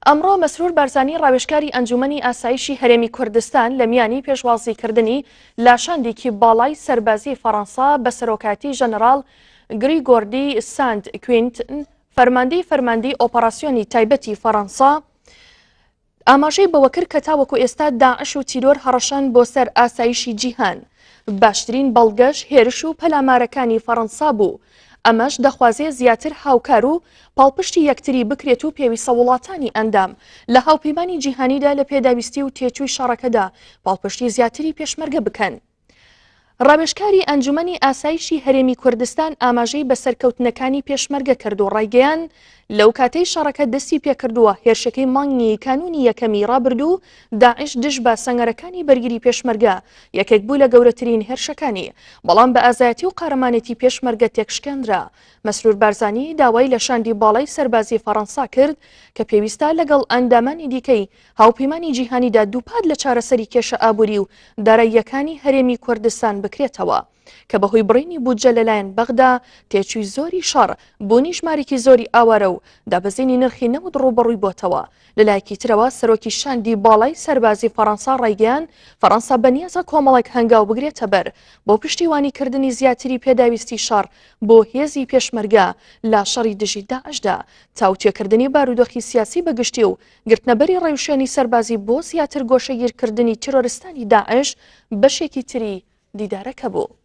ئەمڕۆ مەسرور بارزانی ڕاوێژکاری ئەنجومەنی ئاسایشی هەرێمی کوردستان لە میانی پێشوازیکردنی لە شاندێکی باڵای سەربازی فەڕەنسا بە سەرۆکایەتی ژەنەراڵ گریگۆردی سانت کوینتن فەرماندەی فەرماندەی ئۆپەراسیۆنی تایبەتی فەڕەنسا ئاماژەی بەوەکرد کە تاوەکو ئێستا داعش و تیرۆر هەڕەشەن بۆ سەر ئاسایشی جیهان، باشترین بەڵگەش هێرش و پەلامارەکانی فەڕەنسا بوو، ئەمەش دەخوازێ زیاتر هاوکار و پاڵپشتی یەکتری بکرێت و پێویستە وڵاتانی ئەندام لە هاوپەیمانی جیهانیدا لە پێداویستی و تێچووی شەڕەکەدا پاڵپشتی زیاتری پێشمەرگە بکەن. ڕاوێژکاری ئەنجومەنی ئاسایشی هەرێمی کوردستان ئاماژەی بە سەرکەوتنەکانی پێشمەرگە کرد و ڕایگەیاند، لەو کاتەی شەڕەکە دەستی پێکردووە هێرشەکەی مانگی کانوونی یەکەمی ڕابردوو داعش دژ بە سەنگەرەکانی بەرگری پێشمەرگە یەکێک بوو لە گەورەترین هێرشەکانی، بەڵام بە ئازایەتی و قارەمانێتی پێشمەرگە تێکشکێنرا. مەسرور بارزانی داوای لە شاندی باڵای سەربازی فەڕەنسا کرد کە پێویستە لەگەڵ ئەندامانی دیکەی هاوپەیمانی جیهانیدا دووپات لە چارەسەری کێشە ئابووری و داراییەکانی هەرێمی کوردستان بکرێتەوە کە بەهۆی بڕینی بودجە لەلایەن بەغدا، تێچووی زۆری شەڕ، بوونی ژمارێکی زۆری ئاوارە و دابەزینی نرخی نەوت ڕووبەڕووی بۆتەوە. لەلایەکی ترەوە سەرۆکی شاندی باڵای سەربازی فەڕەنسا ڕایگەیاند، فەڕەنسا بەنیازە کۆمەڵێک هەنگاو بگرێتەبەر بۆ پشتیوانیکردنی زیاتری پێداویستی شەڕ بۆ هێزی پێشمەرگە لە شەڕی دژی داعشدا، تاوتوێکردنی بارودۆخی سیاسی بەگشتی و گرتنەبەری ڕێوشوێنی سەربازی بۆ زیاتر گۆشەگیرکردنی تیرۆرستانی داعش بەشێکی تری دیدارەکە بوو.